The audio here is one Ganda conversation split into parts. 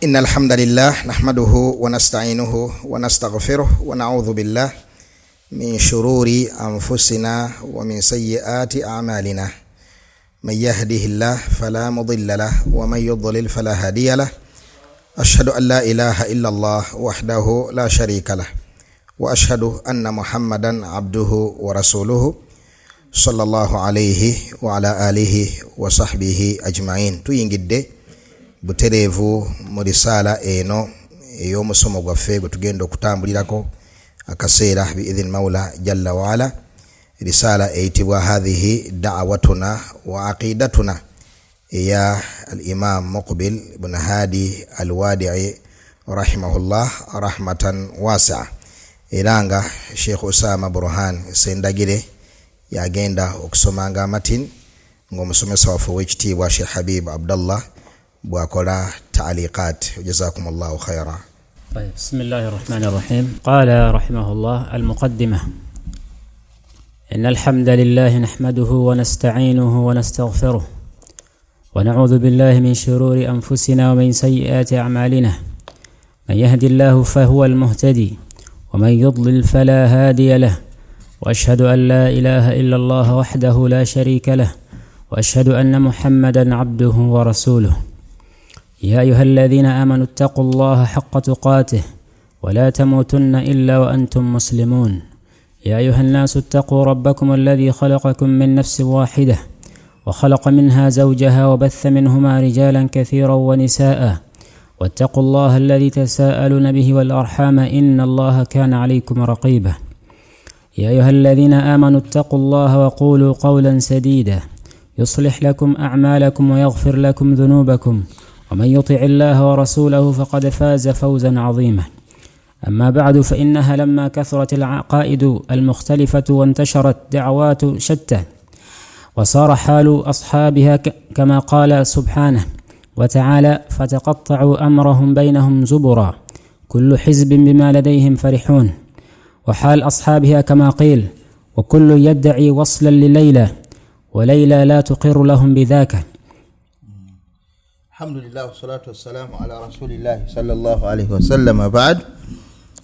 إن الحمد لله نحمده ونستعينه ونستغفره ونعوذ بالله من شرور أنفسنا ومن سيئات أعمالنا، من يهده الله فلا مضل له ومن يضلل فلا هادي له، أشهد أن لا إله إلا الله وحده لا شريك له وأشهد أن محمدا عبده ورسوله صلى الله عليه وعلى آله وصحبه أجمعين. Tuyingidde butereevu mu risaala eno ey'omusomo gwaffe gwe tugenda okutambulirako akaseera biidhini maula jalla waala, risaala eyitibwa Hadhihi Dawatuna wa Aqidatuna eya Alimam Muqbil bun Hadi Alwadii rahimahullah rahmatan wasia, era nga Sheikh Usama Burhan Sendagire yagenda okusomanga amatin, ng'omusomesa waffe owekitiibwa Sheikh Habib Abdallah bwakola taaliqat. Jazakum llahu khaira. طيب، بسم الله الرحمن الرحيم. قال رحمه الله: المقدمة. إن الحمد لله نحمده ونستعينه ونستغفره، ونعوذ بالله من شرور أنفسنا ومن سيئات أعمالنا. من يهد الله فهو المهتدي، ومن يضلل فلا هادي له. وأشهد أن لا إله إلا الله وحده لا شريك له، وأشهد أن محمدا عبده ورسوله. يا أيها الذين آمنوا اتقوا الله حق تقاته ولا تموتن إلا وأنتم مسلمون. يا أيها الناس اتقوا ربكم الذي خلقكم من نفس واحدة، وخلق منها زوجها، وبث منهما رجالا كثيرا ونساء، واتقوا الله الذي تساءلون به والأرحام، إن الله كان عليكم رقيبا. يا أيها الذين آمنوا اتقوا الله وقولوا قولا سديدا، يصلح لكم أعمالكم ويغفر لكم ذنوبكم، ومن يطع الله ورسوله فقد فاز فوزا عظيما. أما بعد، فإنها لما كثرت العقائد المختلفة وانتشرت دعوات شتى، وصار حال أصحابها كما قال سبحانه وتعالى: فتقطعوا أمرهم بينهم زبرا، كل حزب بما لديهم فرحون. وحال أصحابها كما قيل: وكل يدعي وصلا لليلى، وليلى لا تقر لهم بذاك. Alhamdulillah, wassalatu wassalamu ala rasulillahi sallallahu alaihi wasallam. Baad,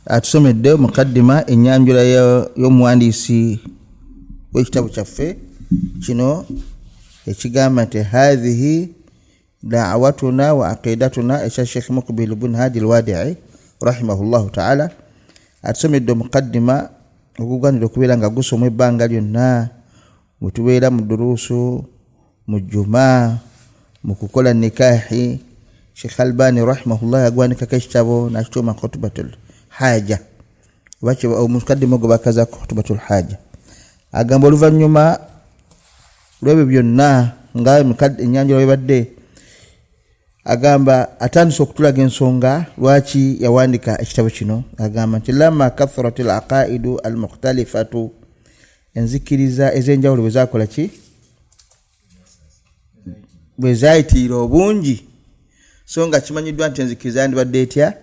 atusomedde mukaddima, enyanjula y'omuwandiisi w'ekitabo kyaffe kino ekigamba nti Hadhihi Dawatuna wa Aqidatuna ekya Sheikh Mukbil bun Hadi Lwadii rahimahullahu taala. Atusomedde omukaddima ogugwanira okubeera nga gusomwa ebbanga lyonna bwetubeera mu duruusu, mu juma, mu kukola nikahi. Sheikh Albani rahimahullah yagwandikako ekitabo nakituuma Khutubatul Haja, oba omukaddima gwe bakazako Khutubatul Haja. Agamba oluvannyuma lwebyo byonna nga enyanjula webadde, agamba atandise okutulaga ensonga lwaki yawandika ekitabo kino. Agamba nti lama kathurat al aqaidu al mukhtalifatu, enzikiriza ez'enjawulo bwe zakola ki, bwe zayitiira obungi, so nga kimanyiddwa nti enzikiriza yandibadde etya?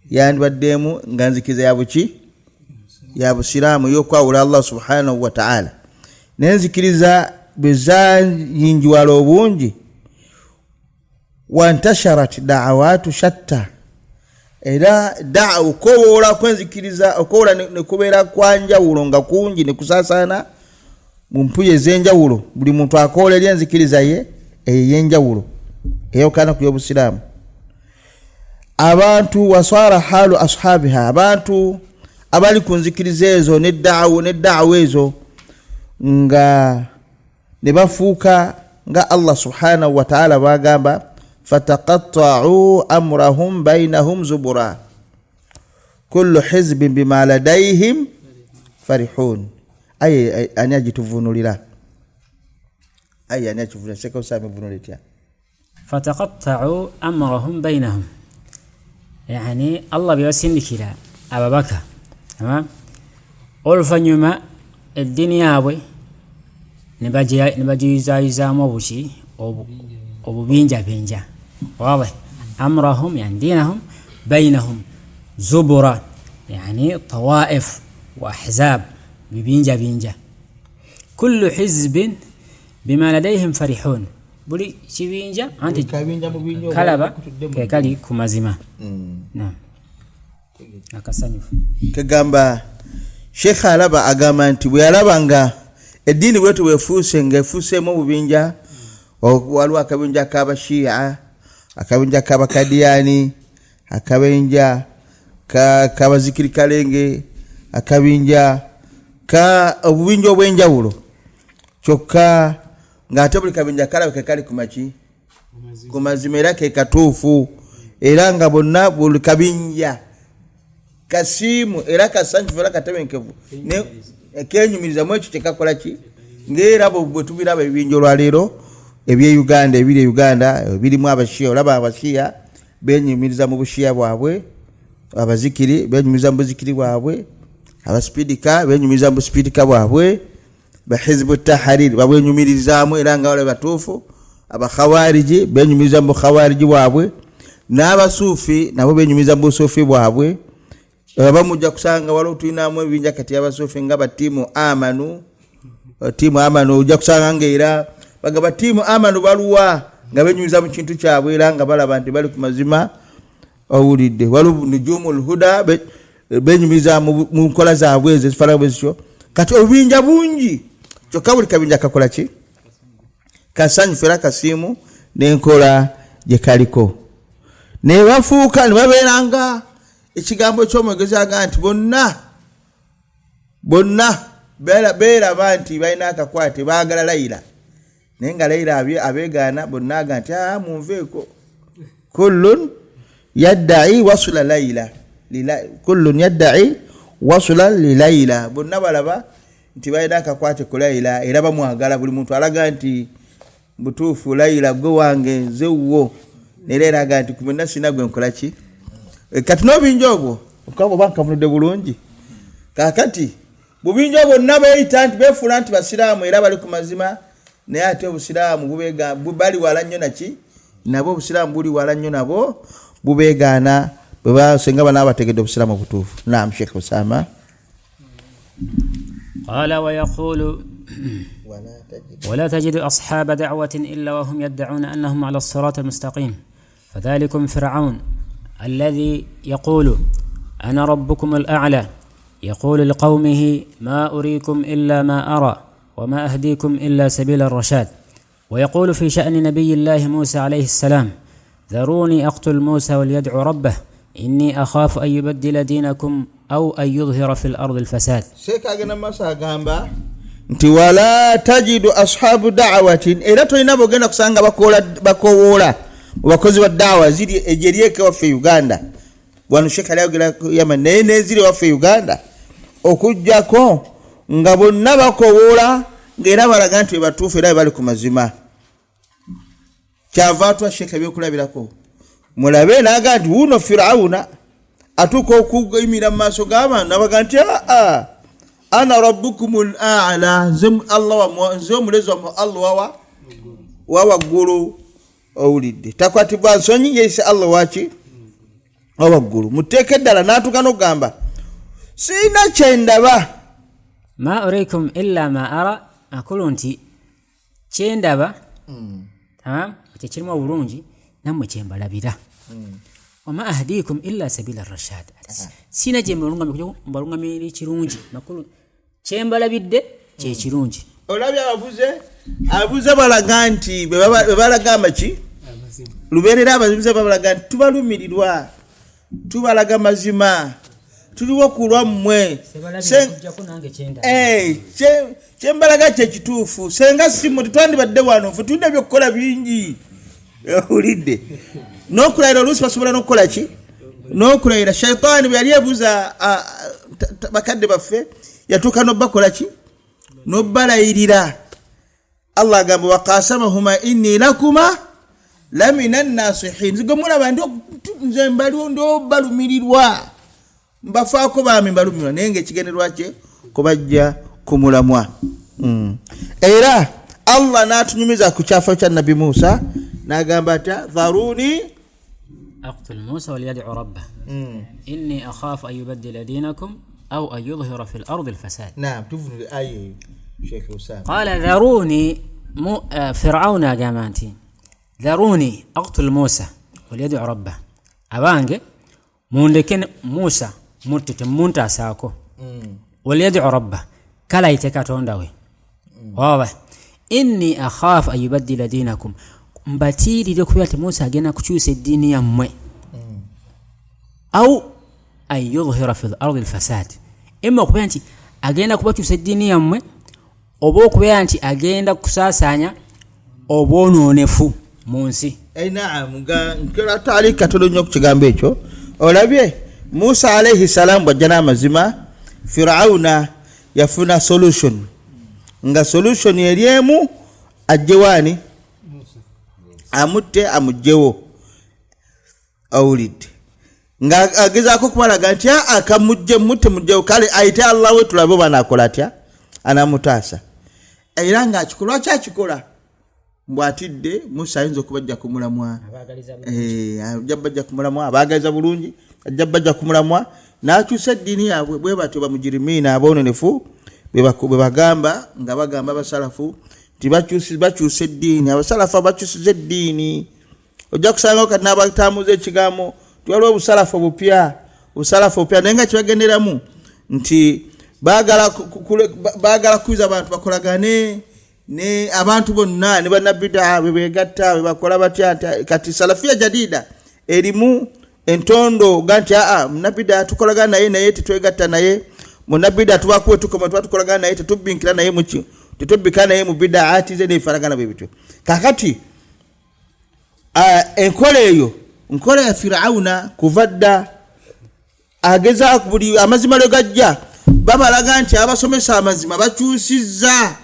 Yandibaddeemu nga nzikiriza ya buki? Ya busiraamu, y'okwawula Allah subhanahu wataala. Naye enzikiriza bwe zayinjiwala obungi, wantasharat da'awatu shatta, era okowoola kwenzikiriza, okowoola ne kubeera kwanjawulo nga kungi ne kusaasaana mu mpuyi ez'enjawulo. Buli muntu akoola eri enzikiriza ye eyo ey'enjawulo eyawukana ku y'obusiraamu. Abantu, waswara halu ashabiha, abantu abali ku nzikiriza ezo nedaawa ezo nga ne bafuuka nga Allah subhanahu wataala bagamba: fataqatta'u amrahum bainahum zubura, kullu hizbin bima ladaihim farihun. Aye ani agituvunulira? Aye ani akivunula? Sekausama evunula etya? Fataqatta'u amrahum bainahum, yani Allah byebasindikira ababaka, tamam, oluvannyuma eddiini yaabwe ne bagiyuzaayuzaamu obuki, obubinjabinja. Wadah, amrahum yani dinahum, bainahum zubura yani tawaif wa ahzab, bibinjabinja. Kullu hizbin bima ladaihim farihun. Buli kibinja anti kalaba kekali ku mazima. Naam. Akasanyufu. Kagamba Sheikh alaba agamba nti bwe yalaba nga eddiini bwetu bwefuuse nga efuuseemu obubinja, waliwo akabinja k'abashiia, akabinja k'abakadiyani, akabinja k'abazikiri kalenge, akabinja ka obubinja obw'enjawulo, kyokka ng'ate buli kabinja kalabika kali ku maki ku mazima era ke katuufu, era nga bonna buli kabinja kasiimu era kasanyufu era katebenkevu kenyumiriza mu ekyo kyekakola ki. Ng'era bwe tubiraba ebibinja olwaleero ebye Uganda, ebiri e Uganda birimu abashiya, olaba abashiya benyumiriza mu bushiya bwabwe, abazikiri benyumiriza mu buzikiri bwabwe, abasipidika benyumiriza mu busipidika bwabwe, bahizibu tahariri babwenyumirizaamu era nga bala batuufu, abakhawariji benyumiriza mu bukhawariji bwabwe, n'abasuufi nabo benyumiriza mu busuufi bwabwe. Abamu ojja kusanga waliwo tulinamu ebibinja kati abasuufi nga batiimu amanu, tiimu amanu ojja kusanga ngaera bagamba tiimu amanu baluwa nga benyumiza mu kintu kyabwe era nga balaba nti bali ku mazima. Owulidde waliwo nujumu lhuda benyumiza mu nkola zaabwe ezo ezifaanana bwe zityo. Kati obubinja bungi, kyokka buli kabinja kakola ki kasanyufu era kasiimu n'enkola gye kaliko, ne bafuuka ne babeera nga ekigambo ky'omwogezi agamba nti bonna bonna beeraba nti balina akakwate, baagala Layila, naye nga Layila abeegaana bonna, aga nti munveeko. Kullun yaddai wasula Layila, kullun yaddai wasula lilayila, bonna balaba nti balina akakwate ku Layila era bamwagala, buli muntu alaga nti butuufu Layila gwe wange nze wuwo, naye era aga nti kumwenna sirina gwe nkola ki. Kati n'obinja obwo okukaba oba nkavunudde bulungi, kaakati bubinja bwonna beeyita nti beefuula nti basiraamu era bali ku mazima, naye ate obusiraamu bali wala nnyo naki nabo, obusiraamu buli wala nnyo nabo, bubeegaana bwe senga banaabategedde obusiraamu obutuufu. Naam, Sheikh Usama. قال ويقول ولا تجد أصحاب دعوة إلا وهم يدعون أنهم على الصراط المستقيم، فذلكم فرعون الذي يقول أنا ربكم الأعلى، يقول لقومه ما أريكم إلا ما أرى وما أهديكم إلا سبيل الرشاد. ويقول في شأن نبي الله موسى عليه السلام ذروني أقتل موسى وليدعو ربه إني أخاف أن يبدل دينكم أو أن يظهر في الأرض الفساد. Sheikh agenda maaso agamba nti wala tajidu ashabu dawatin, era tolina bwogenda kusanga bakowoola mu bakozi ba dawa ziri egyerieko waffe Uganda wano. Sheikh ali ayogera Yaman, naye neziri waffe Uganda, okugjako nga bonna bakowoola ng'era balaga nti bebatuufu era bali ku mazima. Kyava atwa Sheikh ebyokulabirako mulabe, naga nti wuno Firawuna atuuka okuyimira mu maaso g'abantu nabaga nti aa ana rabbukum l ala, nze Allah wammwe, nze omulezi wammwe Allah wawa waggulu. Owulidde takwatibwa nsonyi, yeyise Allah waki wawaggulu muteeka eddala, n'atuuka n'okugamba siina kyendaba. ما أريكم إلا ما أرى, akulu nti kyendaba tamam kyekirimu obulungi nammwe kyembalabira. Wama ahdiikum illa sabila rashad, siina gyembalungamira ekirungi, makulu kyembalabidde kyekirungi. Olabye abavuze abuze balaga nti bwe balaga amaki lubeerera, abavuze babalaga nti tubalumirirwa, tubalaga mazima, tuliwo ku lwammwe. Eh, kyembalaga kyekituufu, senga simu tetwandibadde wano, fe tulina ebyokukola bingi. Owulidde n'okulayira oluusi basobola n'okukola ki n'okulayira. Shaitaani bwe yali ebuuza bakadde baffe, yatuuka n'obbakola ki n'obbalayirira. Allah agamba wakasamahuma inni lakuma lamina nasihin, nze gwe mulaba nze mbaliwo ndiobalumirirwa, mbafaako baami, mbalumirwa, naye ngaekigendererwa kye kubajja ku mulamwa. Era Allah n'atunyumiza ku kyafo kya Nabbi Musa n'agamba atya dharuni أقتل موسى وليدعو ربه إني أخاف أن يبدل دينكم أو أن يظهر في الأرض الفساد. Naam, tuvunule aya eyo, Sheikh Usama. قال ذروني Firawuna agamba nti dharuni aktul Musa walyadu rabbah, abange mundeke Musa mutte temuntasaako, walyadu rabbah, kala ayite Katonda we. Wawa inni akhafu an yubaddila dinakum, mbatiirire okubeera nti Musa agenda kukyusa eddiini yammwe, au an yudhhira fi lardi lfasad, imma okubeera nti agenda kubakyusa eddiini yammwe oba okubeera nti agenda kusaasaanya obwonoonefu mu nsi. Naam, nga nkola taali katono nnyo ku kigambo ekyo. Olabye Musa alaihi salaamu bw'ajja n'amazima, Firawuna yafuna solution, nga solution eri emu, ajjewo ani amutte amugjewo. Awulidde nga agezaako okubalaga nti aa kamujje mutte mugjewo, kale ayite Allah we tulabe oba anaakola atya, anamutaasa. Era ng'akikola, lwaki akikola? Mbw'atidde Musa ayinza okubajja ku mulamwa, ajja bajja ku mulamwa, abaagaliza bulungi, ajja bajja ku mulamwa n'akyusa eddiini yaabwe. Bwe batyo bamujirimiina aboononefu bwe bagamba, nga bagamba abasalafu nti bakyusa eddiini, abasalafu abakyusiza eddiini. Ojja kusangawo kati n'abatambuza ekigambo nti waliwo obusalafu obupya, obusalafu obupya, naye nga kyebagenderamu nti baagala kukubiza abantu bakolagane ne abantu bonna ne bannabida bwe beegatta bwe bakola batya. Kati salafiya jadida erimu entondo ga nti aa munnabida tukolagana naye, naye tetwegatta naye, munnabida tubakuwe tukoma tuba tukolagana naye, tetubbinkira naye muki, tetubbika naye mu bidaati ze n'ebifaanagana bwe bityo. Kakati enkola eyo nkola ya Firawuna kuva dda, ageza buli amazima lwe gajja babalaga nti abasomesa amazima bakyusizza,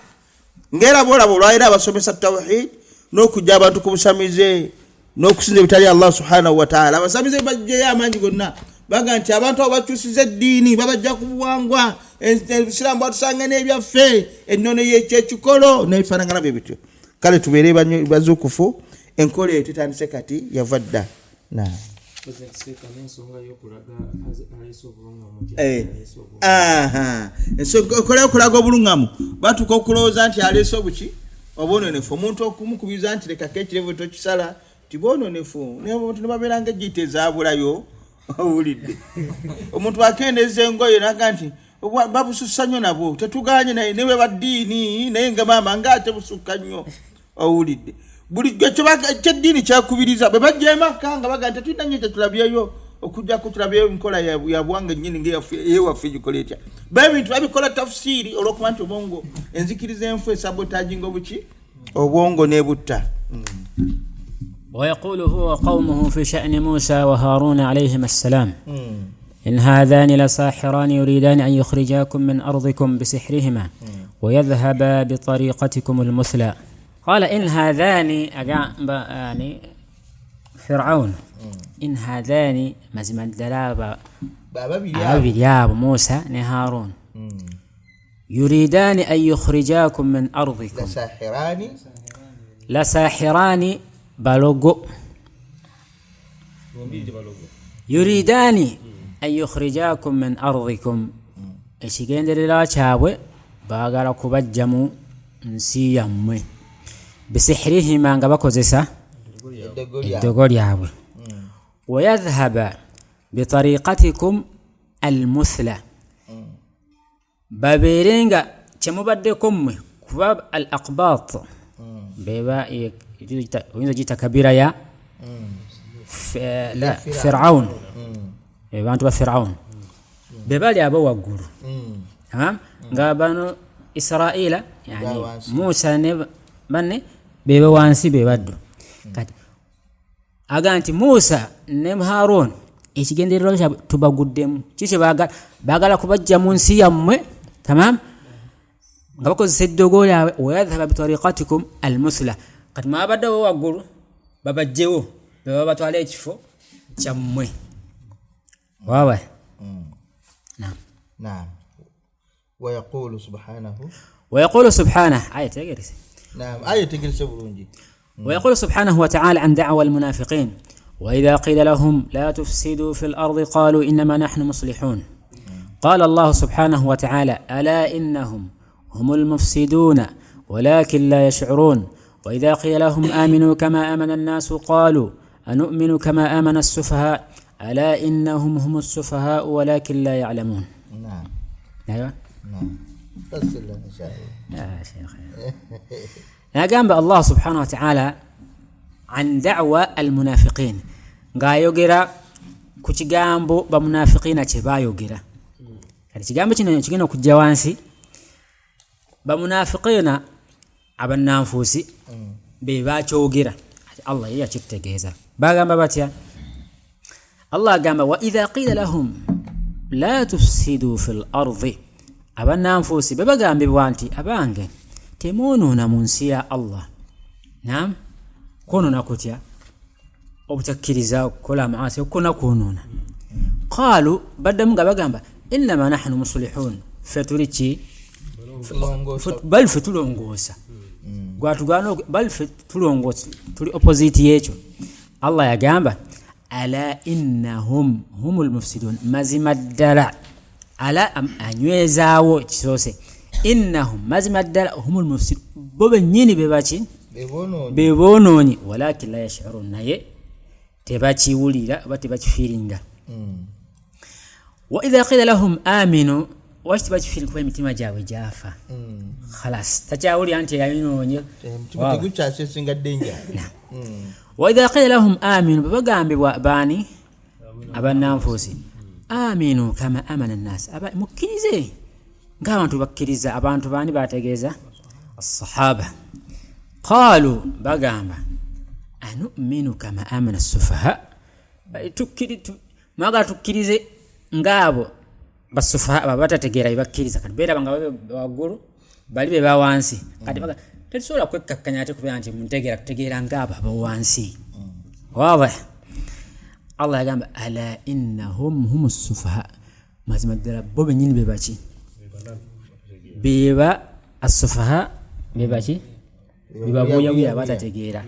ng'era bwolaba olwaliro abasomesa tawhid n'okujja abantu ku busamize n'okusinza ebitali Allah subhanahu wataala, abasamize bajjeyo amaanyi gonna, baga nti abantu abo bakyusiza eddiini, babajja ku buwangwa, obusiraamu bwatusanga n'ebyaffe, ennono yekyekikolo n'ebifaanagana bwe bityo. Kale tubeere bazuukufu, enkola eyo tetandise kati, yava dda. Enkola yokulaga obuluŋŋamu, batuuka okulowooza nti aleese obuki obwononefu. Omuntu okumukubiriza nti lekako ekirevu tokisala, ti bwononefu, naye nebabeera nga ejjiita ezaabulayo. Owulidde omuntu akendeeza engoye naga nti babusussa nnyo, nabwo tetuganye, naye ne bweba ddiini, naye nga maama ngaate busukka nnyo. Owulidde bulijjo kyeddiini kyakubiriza, bwe bajja emaka nga baga nti tetulina nnyo kyetulabyeyo okujjako tulabyeyo enkola ya buwanga ennyini ngaeyewaffe gikola etya. Ba ebintu babikola tafusiiri olwokuba nti obwongo, enzikiriza enfu esabotaginga obuki obwongo n'ebutta. ويقول هو وقومه في شأن موسى وهارون عليهما السلام: إن هذان لساحران يريدان أن يخرجاكم من أرضكم بسحرهما ويذهبا بطريقتكم المثلى. قال إن هذان، يعني فرعون، إن هذان mazima ddala ababiri abo Musa ne Harun, yuridani an yukhrijakum min ardikum, lasahirani, balogo, yuridani an yukhrijakum min ardikum, ekigendererwa kyabwe baagala kubajja mu nsi yammwe, bisihirihima, nga bakozesa eddogo lyabwe, wayadhhaba bitariqatikum almuthla, babeere nga kyemubaddeko mmwe, kuba al aqbat beba oyinza giyita kabira ya Firaun, abantu ba Firaun be bali abo waggulu, nga bano Israila, yani Musa ne banne bebe wansi, be baddu. Kati aga nti Musa ne Harun ekigendererwa kyabwe tubaguddemu kiki? Baagala kubajja mu nsi yammwe, tamam, nga bakozesa eddogo lyabwe, wayadhhaba bitariqatikum almuthla. Kati mwabaddewo waggulu, babajjewo beba batwala ekifo kyammwe. Wawa. Naam. ويقول سبحانه ويقول سبحانه، آية tegerese. نعم، آية tegerese bulungi. ويقول سبحانه وتعالى عن دعوى المنافقين: وإذا قيل لهم لا تفسدوا في الأرض قالوا إنما نحن مصلحون. قال الله سبحانه وتعالى: ألا إنهم هم المفسدون ولكن لا يشعرون وإذا قيل لهم آمنوا كما آمن الناس قالوا أنؤمن كما آمن السفهاء ألا إنهم هم السفهاء ولكن لا يعلمون. نعم. أيوة. نعم. فسر لنا إن شاء الله. يا شيخ. Nagamba Allah subhanahu wa ta'ala an da'wa almunafiqin, ng'ayogera ku kigambo bamunafiqina kye baayogera. Kati kigambo kino kigenda okujja wansi. Bamunafiqina abannanfuusi be bakyogera, Allah ye yakitutegeeza. Bagamba batya? Allah agamba wa idha qila lahum la tufsidu fil ardi, abannanfuusi be bagambibwa nti abange temwonoona mu nsi ya Allah. Naam, kwonoona kutya? Obutakkiriza, okukola amaasi, okukona kwonoona. Qaalu, baddamu nga bagamba innama nahnu muslihun, ffe tuli ki? Bal ffe tulongoosa. Gwatugaana, bal ffe tulongoosa, tuli opposite y'ekyo. Allah yagamba ala innahum humul mufsidun, mazima ddala ala anywezaawo kisoose, innahum mazima ddala humul mufsidun, bo bennyini be baki? Be boonoonyi, walakin la yashurun, naye tebakiwulira oba tebakifiiringa. Wa idha qila lahum aminu, waki tebakifiiringa? Kuba emitima gyabwe gyafa. Khalas, takyawulira nti yayonoonye. Omutima tegukyasesinga ddenja. Wa idha qila lahum aminu, bwe bagambibwa baani? Abannanfuusi, aminu kama amana nnaasi, mukkirize ng'abantu bakkiriza. Abantu baani bategeeza? Assahaba. Qaalu, bagamba anuminu kama amana sufaha, mwagala tukkirize ng'abo basufaha abo batategeera bye bakkiriza. Kati beeraba nga babe waggulu, bali be ba wansi. Kati tetusobola kwekkakkanya ate kubeera nti muntegeera tutegeera ng'abo aba wansi. Wadah. Allah yagamba ala innahum humu sufaha, mazima ddala bo bennyini be baki? Beba asufaha, be baki? Bebabuyabuya batategeera.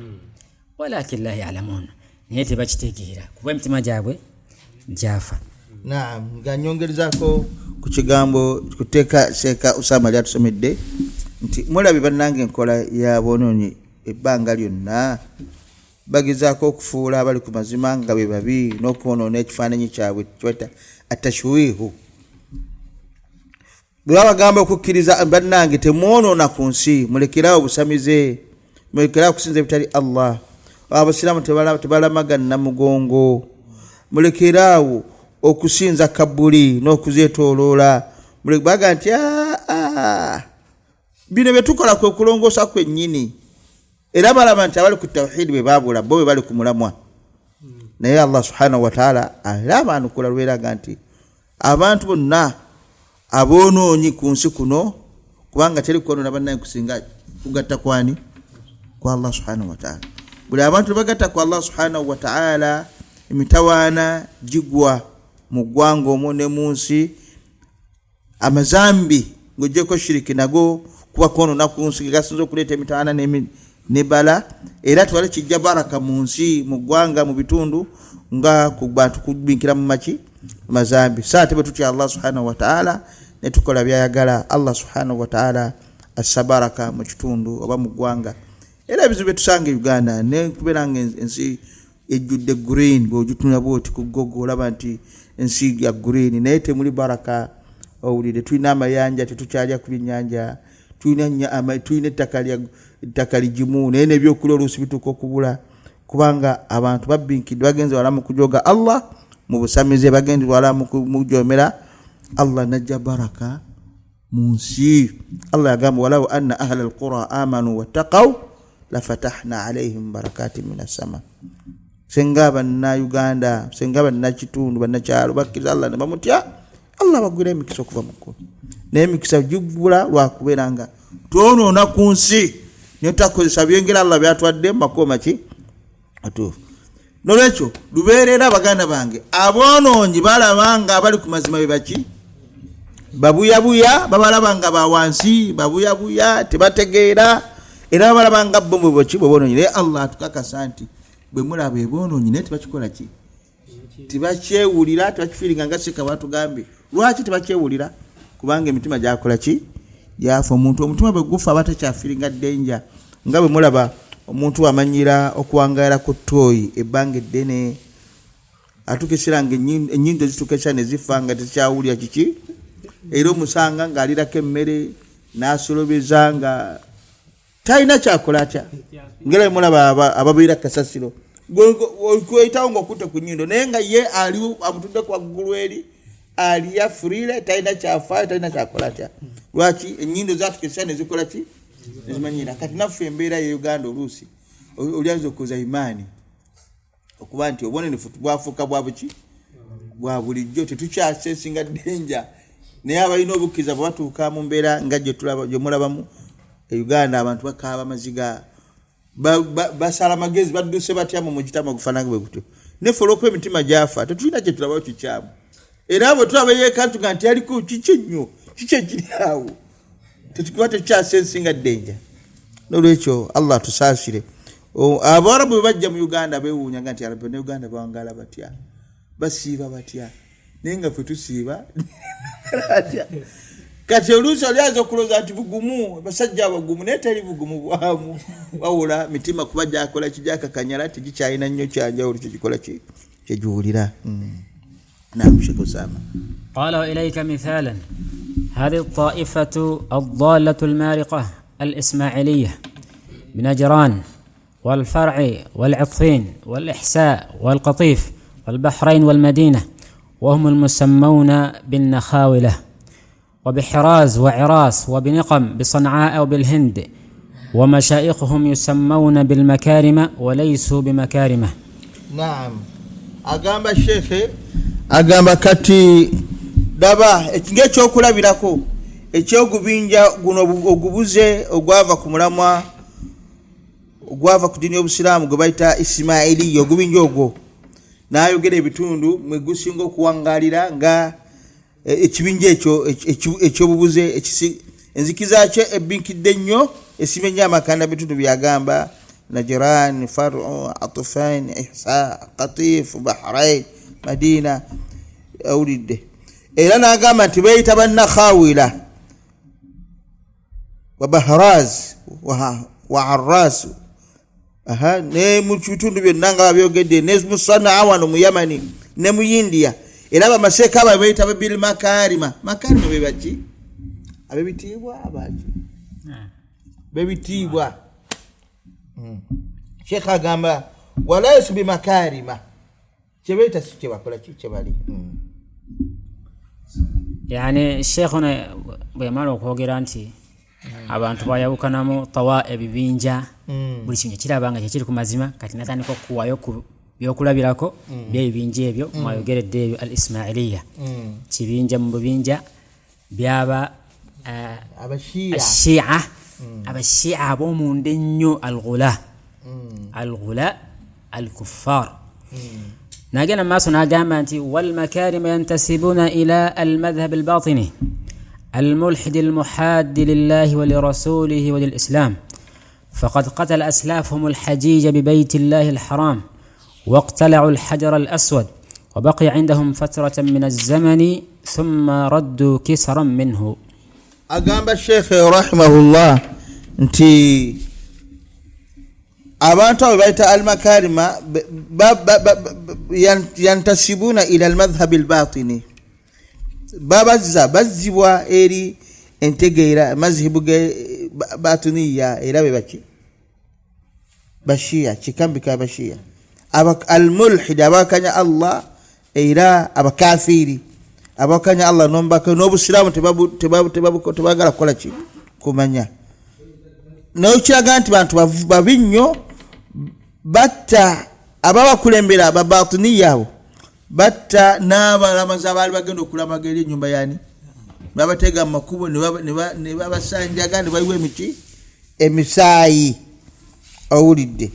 Walakin la yalamun, naye tebakitegeera kuba emitima gyabwe gyafa. Naam, nga nyongerezaako ku kigambo kuteeka Seeka Usama lyatusomedde nti mulabye bannange enkola y'aboonoonyi ebbanga lyonna bagezaako okufuula abali ku mazima nga be babi n'okwonoona ekifaananyi kyabwe kibayita atashwihu. Bwe babagamba okukkiriza bannange temwonoona ku nsi, mulekeraawo obusamize, mulekeraawo okusinza ebitali Allah, abasiraamu tebalamaga namugongo, mulekeraawo okusinza kabuli n'okuzeetooloola. Baga nti bino bye tukola kwe kulongoosa kwennyini. Era balaba nti abali ku tawhidi bwe baabula, bo bwe bali ku mulamwa. Naye Allah subhanahu wa taala era abanukula lweraga nti abantu bonna aboonoonyi ku nsi kuno, kubanga teri kwonoona bannange kusinga kugatta kwani? Kwa Allah subhanahu wa taala. Buli abantu bagatta ku Allah subhanahu wa taala, emitawaana gigwa mu ggwanga omwo ne mu nsi. Amazambi ng'oggyeko shiriki nago kuba kwonoona ku nsi gasinza okuleeta emitawaana nebala. Era twale kijja baraka mu nsi, mu ggwanga, mu bitundu nga ku bantu kubinkira mu maki mazambi. Saa ate bwe tutya Allah subhanahu wa taala ne tukola byayagala, Allah subhanahu wa taala assa baraka mu kitundu oba mu ggwanga. Era ebizibu bye tusanga e Uganda ne kubeera nga ensi ejjudde green, bw'ogitunula bw'oti ku Google olaba nti ensi ya green, naye temuli baraka. Owulire, tulina amayanja, tetukyalya ku byennyanja, tulina ettaka ligimu, naye n'ebyokulya oluusi bituuka okubula, kubanga abantu babinkidde, bagenze wala mu kujoga Allah mu busamize, bagenze wala mu kujomera Allah najja baraka mu nsi. Allah yagamba walau anna ahla alqura amanu wattaqaw lafatahna alaihim barakatin min assama. Senga bannauganda, senga bannakitundu, bannakyalo bakkiriza Allah ne bamutya, Allah bagwira emikisa okuva mu ggulu. Naye emikisa gigula lwakubeera nga twonoona ku nsi naye tutakozesa byengera Allah byatwadde mu makubo maki matuufu. Nolwekyo lubeerera baganda bange aboonoonyi balaba nga abali ku mazima be baki? Babuyabuya, babalaba nga ba wansi, babuyabuya, tebategeera, era babalaba nga bo bwe baki bwe boonoonyi. Naye Allah atukakasa nti bwe mulaba eboonoonyi naye tebakikola ki? Tebakyewulira, tebakifiiringa nga Sheikh bw'atugambye. Lwaki tebakyewulira? Kubanga emitima gyakola ki? Gyafa. Omuntu omutima bwe gufa aba takyafiringa danger, nga bwe mulaba omuntu amanyira okuwangaala ku ttooyi ebbanga eddene, atuuka ekiseera nga ennyindo zituuka ekiseera ne zifa nga tezikyawulira kiki, era omusanga ng'alirako emmere n'asolobeza nga talina kyakola atya, ngera mulaba ababeera kasasiro kweyitawo ngaokutte ku nyindo, naye nga ye ali amutudde kwaggulu eri alya freely, talina kyafaayo, talina kyakola atya. Lwaki? Enyindo zatuka ekiseera nezikola ki? Nezimanyira. Kati naffe embeera ye Uganda oluusi olyaza okuza imaani okuba nti obunenefu bwafuuka bwa buki bwa bulijjo, tetukyasensinga danger. Naye abalina obukkiriza bwe batuuka mu mbeera nga gyemulabamu e Uganda, abantu bakaaba amaziga, basala amagezi, badduse batya mu mugitama ogufaanana bwe gutyo. Neffe olwokuba emitima gyafa tetulina kye tulabayo kikyamu, era bwe tulaba yekantu nga nti aliko kiki ennyo, kiki ekiri awo, tetukuba tekyasensinga danger. Nolwekyo Allah tusaasire. Abawarabu bwe bajja mu Uganda bewuunyaga nti arabu ne Uganda bawangala batya, basiiba batya, naye nga ffe tusiiba atya. Kati oluusi oli aza okulowooza nti bugumu, basajja abagumu, naye teri bugumu bwamu, wawula mitima kuba gyakola kijakakanyala, tegikyalina nnyo kyanjawulo kyegikola kyegiwulira. Naam, Sheikh Usama. قال وإليك مثالا هذه الطائفة الضالة المارقة الإسماعيلية بنجران والفرع والعطفين والإحساء والقطيف والبحرين والمدينة، وهم المسمون بالنخاولة، وبحراز وعراس وبنقم بصنعاء وبالهند، ومشايخهم يسمون بالمكارمة وليسوا بمكارمة. Naam, agamba shekhe, agamba kati daba ngaekyokulabirako ekyogubinja guno ogubuze ogwava ku mulamwa ogwava ku ddiini y'obusiraamu gwe bayita Isimailiya. Ogubinja ogwo n'ayogera ebitundu mwe gusinga okuwangalira nga ekibinja ekyo ekyobubuze enzikiriza kyo ebbinkidde ennyo, esimye ennyo amakanda. Bitundu byagamba Najran, Faru, Atufain, Ihsa, Qatif, Bahrain, Madina. Awulidde, era n'agamba nti beeyita bannakhawila wa Bahraz wa Arras. Aha, ne mu bitundu byonna nga babyogedde, ne mu Sanaa wano mu Yamani ne mu India. Era bamaseeka abo beeyita bilmakarima. Makarima be baki? Ab'ebitiibwa, abaki b'ebitiibwa. Sheekh agamba walaisu bimakarima, kyebeeyita si kyebakola ki kyebali. Yani sheekh ono bwe yamala okwogera nti abantu bayawukanamu tawa ebibinja, buli kintu kiraba nga kyekiri ku mazima, kati natandika okuwayo ku byokulabirako byebibinja ebyo mwayogeredde ebyo. Al Ismailiya kibinja mu bibinja byaba Abashiya. Ashia, abashia ab'omunda ennyo, alghula, alghula alkuffar. Nagenda mu maaso n'agamba nti walmakarima yantasibuna ila almadhhab albatini الملحد المحاد لله ولرسوله وللإسلام، فقد قتل أسلافهم الحجيج ببيت الله الحرام واقتلعوا الحجر الأسود، وبقي عندهم فترة من الزمن ثم ردوا كسرا منه. Agamba sheekhe rahimahullah nti abantu abo bayita almakarima yantasibuna ila almadhhabi albatini, babazza bazzibwa eri entegeera mazhibu ge batiniya, era be baki? Bashiya, kikambika bashiya. Almulhid, abakanya Allah, era abakafiiri abakanya Allah nombaka n'obusiraamu, tebagala kukola ki? Kumanya. Naye kiraga nti bantu babi nnyo, batta ababakulembera babatiniya abo, batta n'abalamazi abaali bagenda okulamaga eri enyumba yani, babateega mu makubo ne babasanjaga ne bayiwa emiki emisaayi. Owulidde,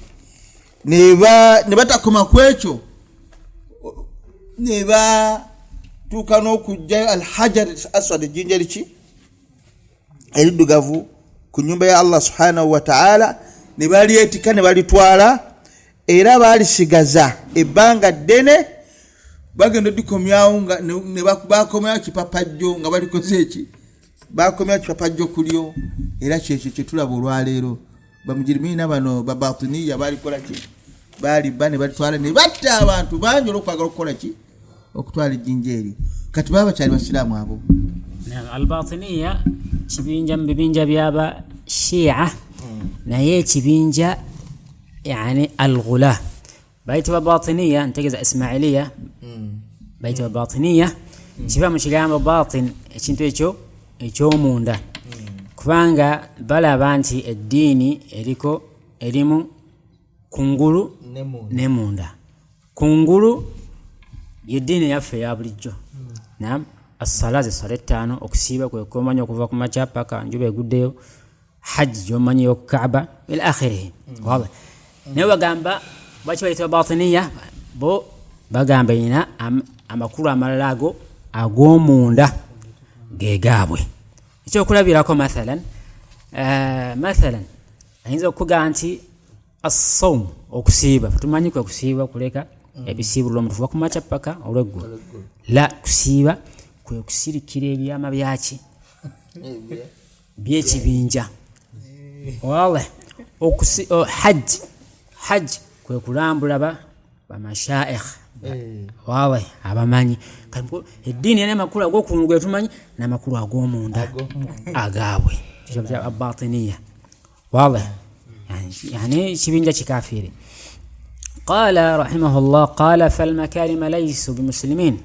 ne batakoma ku ekyo, ne batuuka n'okugjayo alhajar aswad, ejjinja liki eriddugavu ku nyumba ya Allah subhanahu wataala, ne balyetika ne balitwala, era balisigaza ebbanga ddene. Bagenda odikomyawo nga bakomyawo kipapajjo nga balikoze eki. Bakomya kipapajjo kulyo, era kyekyo kyetulaba olwaleero. Bamujirimiina bano babatiniya balikola ki? Balibba ne balitwala ne batta abantu bangi olwokwagala okukola ki? Okutwala ejjinja eryo. Kati baba bakyali basiraamu abo? Albatiniya kibinja mu bibinja byaba Shia, naye ekibinja yani alghula bayitibwa batiniya, ntegeeza Ismailiya. Bayitibwa batiniya, kiva mu kigambo batin, ekintu ekyo ekyomunda, kubanga balaba nti eddiini eriko erimu kungulu ne munda. Kungulu yeddiini yaffe eya bulijjo, nam assala ze sala ettaano, okusiiba kwe kwomanya okuva ku makya paka njuba eguddeyo, hajji gyomanyi yokukaaba ila akhirihi. Wada naye bagamba lwaki bayitibwa batiniya? Bo bagamba erina amakulu amalala ago ag'omunda gegaabwe. Ekyokulabirako, mathalan, mathalan ayinza okukugamba nti assawmu, okusiiba, tumanyi kwe kusiiba kuleka ebisiibulwa omuntu kuva ku makya paka olweggulo. La, kusiiba kwe kusirikira ebyama byaki byekibinja. Wala hajji, hajji kwe kulambula ba bamashaikh, wala abamanyi. Kati eddiini erina amakulu ag'okungulu getumanyi n'amakulu ag'omunda agaabwe abatiniya. Wala yani kibinja kikafiri. قال رحمه الله: قال فالمكارم ليسوا بمسلمين،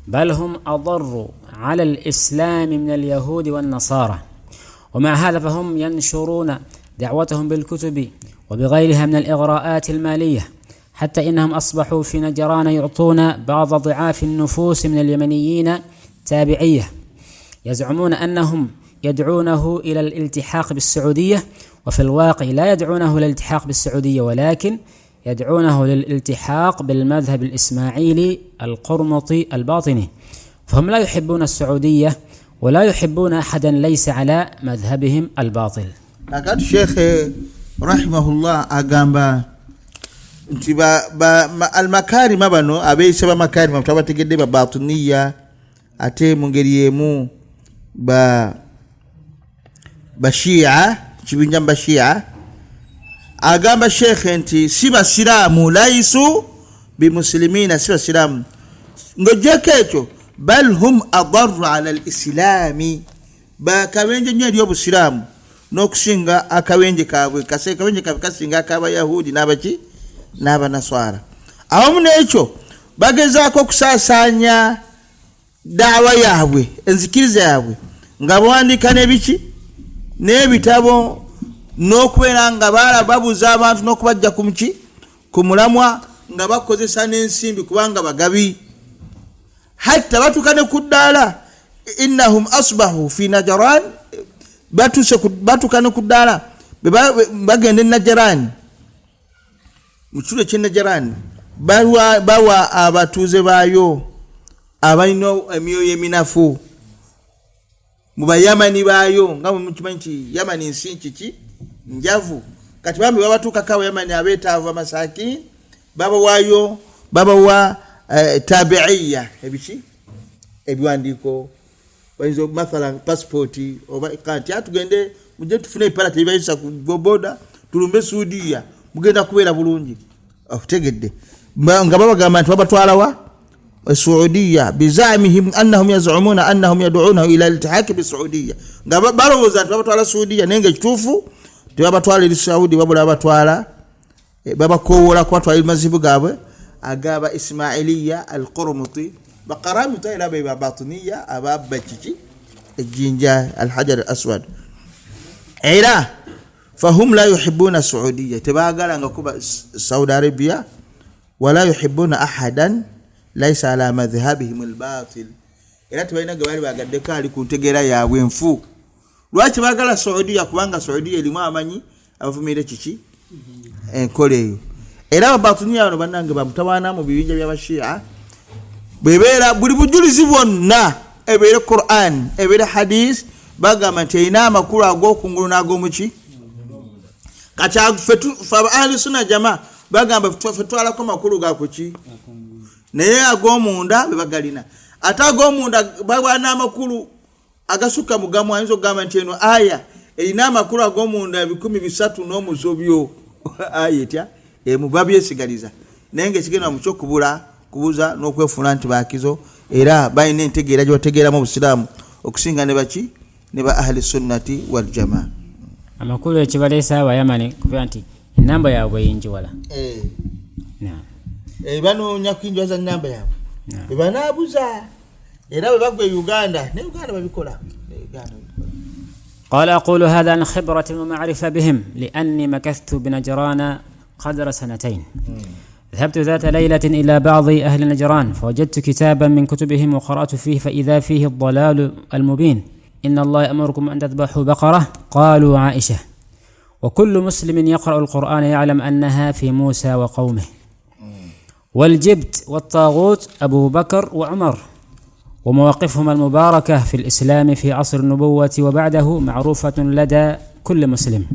بل هم أضر على الإسلام من اليهود والنصارى، ومع هذا فهم ينشرون دعوتهم بالكتب وبغيرها من الإغراءات المالية، حتى إنهم أصبحوا في نجران يعطون بعض ضعاف النفوس من اليمنيين تابعية، يزعمون أنهم يدعونه إلى الالتحاق بالسعودية، وفي الواقع لا يدعونه إلى الالتحاق بالسعودية، ولكن يدعونه للالتحاق بالمذهب الإسماعيلي القرمطي الباطني، فهم لا يحبون السعودية ولا يحبون أحدا ليس على مذهبهم الباطل. Kakati shekhe rahimahullah agamba nti almakarima bano abeeyise bamakarima twabategedde babatiniya, ate mu ngeri emu ba bashia, kibinja mu bashia. Agamba shekhe nti si basiraamu, laisu bimusilimiina, si basiraamu. Ng'ogyeko ekyo, bal hum adaru ala lislaami, bakabenje nnyo eri obusiraamu n'okusinga akabenje kaabwe, akabenje kaabwe kasinga ak'abayahudi n'abaki n'abanaswara. Awamu n'ekyo bagezaako okusaasaanya daawa yaabwe, enzikiriza yaabwe, nga bawandiika n'ebiki n'ebitabo n'okubeera nga baala babuuza abantu n'okubajja ku muki ku mulamwa, nga bakozesa n'ensimbi kubanga bagabi. Hatta batuuka ne ku ddaala, innahum asbahu fi Najaran, batuuka ne ku ddaala bagenda e Najaran, mu kitundu eky'e Najaran, bawa abatuuze baayo abalina emyoyo eminafu mu bayamani baayo, nga bwe mukimanyi nti Yamani nsi kiki njavu. Kati bambi babatuukako abayamani abeetaavu, amasakin, babawaayo, babawa tabiiya, ebiki ebiwandiiko, bayinza mathalan passport oba kanti atugende mujje tufune ebipala tebibayisa ku boda, tulumbe Suudiya, mugenda kubeera bulungi. Otegedde? Nga babagamba nti babatwalawa Saudiya, bizamihim annahum yazumuna annahum yaduunahu ila iltihaki bisuudiya, nga balowooza nti babatwala Suudiya, naye nga ekituufu tebabatwala eri Saudi, wabula babatwala, babakowoola kubatwala eri mazibu gaabwe agaba Ismailiya Alqurmuti. Bakaramita era be babatiniya ababba kiki ejjinja Alhajar al Aswad. Era fahum la yuhibuna Saudiya, tebagalanga kuba Saudi Arabia, wala yuhibuna ahadan laisa ala madhhabihim albatil, era tebalina ge baali bagaddeko ali ku ntegeera yaabwe enfu. Lwaki bagala Saudiya? Kubanga Saudiya erimu amanyi abavumire kiki enkola eyo. Era ababatiniya bano bannange bamutawaana mu bibinja byabashia, bwebeera buli bujulizi bwonna, ebeere Quran, ebeere hadith, bagamba nti erina amakulu ag'okungulu n'ag'omuki. Kati ffe aba ahli sunna jama bagamba ffe twalako makulu gakuki, naye ag'omunda be bagalina, ate ag'omunda baba n'amakulu. Agasukka mu gamu, ayinza okugamba nti eno aya erina amakulu ag'omunda 300 n'omusobyo. Aya etya emu babyesigaliza, naye nga ekigenda mu kyokubula kubuza n'okwefuula nti bakizo, era balina entegeera gye bategeeramu obusiraamu okusinga ne baki ne ba ahli sunnati wal jamaa. Amakulu ekibaleese Abayamani kubeera nti enamba yaabwe eyinjiwala. Banoonya kuyinjiwaza namba yaabwe bwe banaabuza, era bwe bagwa e Uganda ne Uganda babikola, ne Uganda babikola. قال: أقول هذا عن خبرة ومعرفة بهم، لأني مكثت بنجران قدر سنتين. ذهبت ذات ليلة إلى بعض أهل نجران فوجدت كتابا من كتبهم وقرأت فيه، فإذا فيه الضلال المبين: إن الله يأمركم أن تذبحوا بقرة، قالوا عائشة، وكل مسلم يقرأ القرآن يعلم أنها في موسى وقومه، والجبت والطاغوت أبو بكر وعمر، ومواقفهما المباركة في الإسلام في عصر النبوة وبعده معروفة لدى كل مسلم،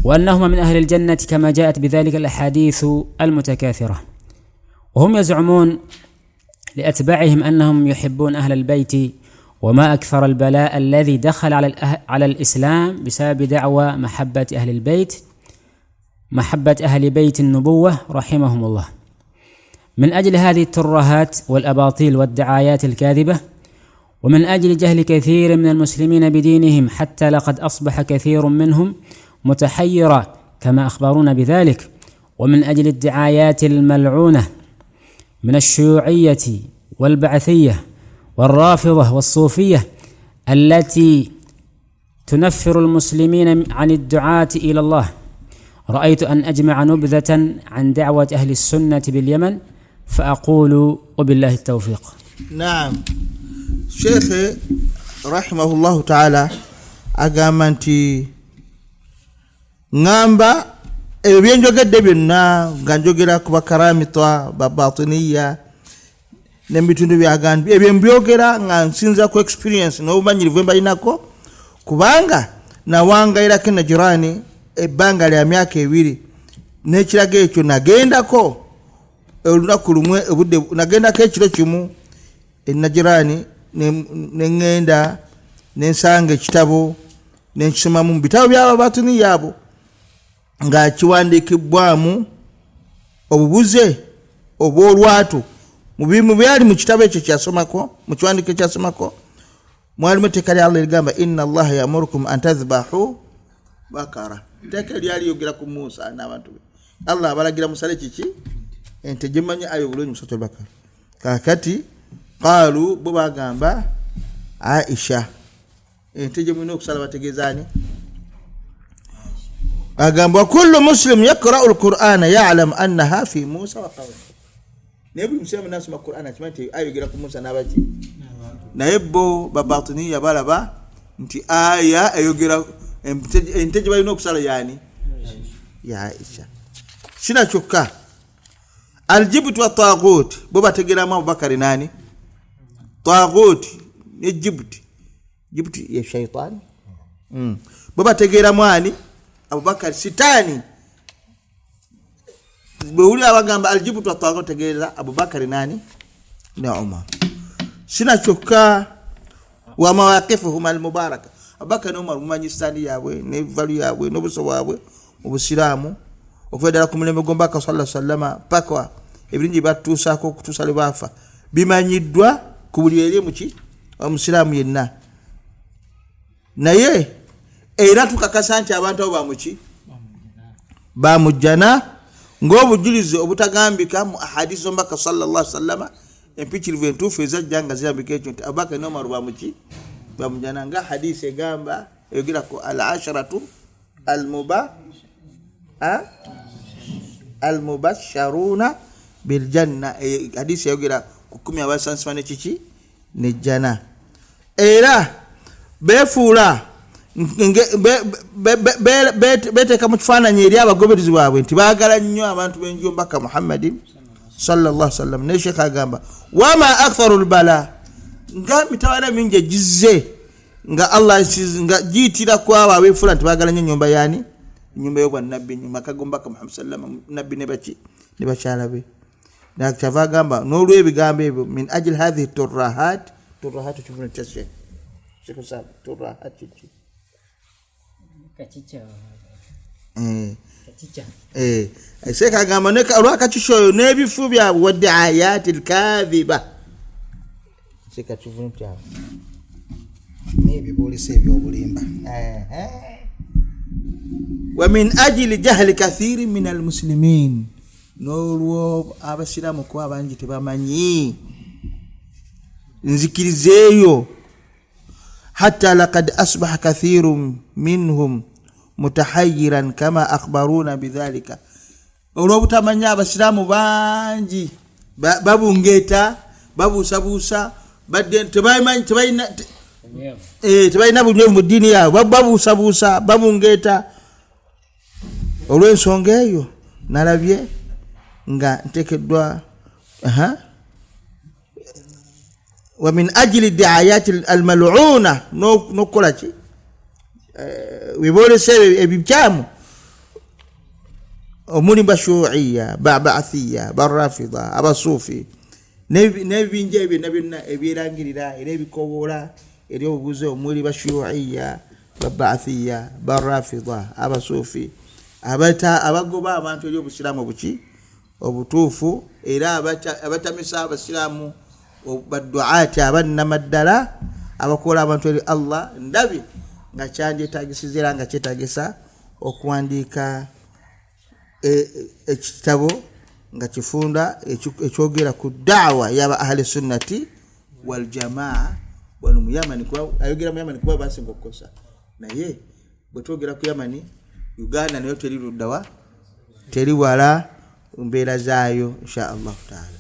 وأنهما من أهل الجنة كما جاءت بذلك الأحاديث المتكاثرة. وهم يزعمون لأتباعهم أنهم يحبون أهل البيت، وما أكثر البلاء الذي دخل على الإسلام بسبب دعوى محبة أهل البيت، محبة أهل بيت النبوة رحمهم الله. من أجل هذه الترهات والأباطيل والدعايات الكاذبة، ومن أجل جهل كثير من المسلمين بدينهم، حتى لقد أصبح كثير منهم متحيرا كما أخبرونا بذلك، ومن أجل الدعايات الملعونة من الشيوعية والبعثية والرافضة والصوفية التي تنفر المسلمين عن الدعاة إلى الله، رأيت أن أجمع نبذة عن دعوة أهل السنة باليمن، فأقول: وبالله التوفيق. Naam, Sheekhe rahimahullahu taala agamba nti ŋŋamba ebyo byenjogedde byonna nga njogera ku bakaramita, babatiniya nemubitundu byagambi, ebyo mbyogera nga nsinza ku experience n'obumanyirivu bwe mbalinako, kubanga nawangayirako Najirani ebbanga lya myaka 2 n'ekirago ekyo. Nagendako olunaku lumwe, obudde nagendako ekiro kimu enajirani, neŋŋenda nensanga ekitabo nenkisomamu mu bitabo by'ababatiniya abo nga kiwandiikibwamu obubuze obw'olwatu. Mu byali mu kitabo ekyo kyasomako, mu kiwandiiko ekyasomako, mwalimu etteeka lya Allah erigamba: "Inna Allaha yamurukum an tadhbahu bakara." Etteeka eryali yogera ku Musa n'abantu be, Allah abalagira musale kiki? Ente. Gyemanyi ayo bulungi musatu bakara. Kakati qaalu, bo bagamba Aisha. Ente gye mulina okusala bategeeza ani? Agamba: "Wakullu muslim yakrau lqur'ana yalamu annaha fi Musa wa qawmi." Naye buli musiramu nasoma Quran akimanyi nti ayogera ku Musa n'abaki. Naye bo babatiniya balaba nti aya eyogera ente gye balina okusala yani ya Aisha. Kina kyokka aljibutu wa tagut, bo bategeramu Abubakari nani tagut ne jibuti, jibuti ye shaitani. Bo bategeramu ani? Abubakari sitaani. Bwewulira abagamba aljibutu wa tagut, tegeera Abubakari nani ne Umar. Sina kyokka wa mawaqifuhum almubaraka, Abubakari ne Umar mumanyi stand yaabwe ne value yaabwe n'obuso bwabwe mu busiraamu okuva ddala ku mulembe gw'omubaka salla sallama paka ebirungi batuusaako okutuusa lwe baafa, bimanyiddwa ku buli eri muki omusiraamu yenna. Naye era tukakasa nti abantu abo bamuki? Bamujjana, ng'obujulizi obutagambika mu ahadisi z'omubaka sallallahu sallama empikirivu entuufu ezajja nga zirambika ekyo nti Abubakari ne Umaru bamuki? Bamujjana, nga hadisi egamba eyogera ku al asharatu almuba a? Almubasharuna biljanna. Hadisi eyogera ku 10 abasansibwa nekiki? Nejjana. Era befuula beteeka mu kifaananyi eri abagoberezi baabwe nti baagala nnyo abantu b'enju y'omubaka Muhammadin sallallahu sallam. Naye sheekh agamba: wama aktharu lbala, nga mitawala mingi egizze nga Allah nga giyitira ku abo abeefuula nti baagala nnyo ennyumba yaani, ennyumba y'obwannabbi, maka g'omubaka Muhammad sallama, nabbi ne baki ne bakyala be. Kyava agamba n'olwebigambo ebyo, min ajili hathihi turahat, turahat kivunu kyase. Turaha kiki? Kachicha. Eh. Kachicha. Eh, seeka agamba olwakacuca oyo n'ebifu byabwe waddiayati lkadhiba seeka kivunu kyabwe. N'ebibuulisa ebyobulimba. Wa min ajili jahli kathiri min almuslimin, n'olwo abasiraamu kuba bangi tebamanyi nzikiriza eyo, hatta lakad asbaha kathiru minhum mutahayiran kama akhbaruna bidhalika, olw'obutamanya abasiraamu bangi babungeeta, babuusabuusa, badde tebamanyi, tebalina tebalina bunywevu mu ddiini yaabwe, babuusabuusa, babungeeta. Olw'ensonga eyo nalabye nga ntekeddwa, aha, wa min ajili diayati almaluna, n'okukola ki, webolesa ebyo ebikyamu omuli bashuiya, babathiya, barafida, abasuufi n'ebibinja ebyo byonna byonna ebyerangirira era ebikowoola eri obubuze, omuli bashuiya, babathiya, barafida, abasuufi, abagoba abantu eri obusiraamu obuki obutuufu, era abatamisa abasiraamu, baduati abannamaddala abakola abantu eri Allah. Ndabye nga kyandyetagisiza era nga kyetagisa okuwandiika ekitabo nga kifunda ekyogera ku daawa yaba ahli sunnati waljamaa wano mu Yamani, kuba ayogera mu Yamani kuba basinga okukosa. Naye bwe twogera ku Yamani, Uganda nayo teri luddawa, teri wala mbeera zaayo, insha Allahu taala.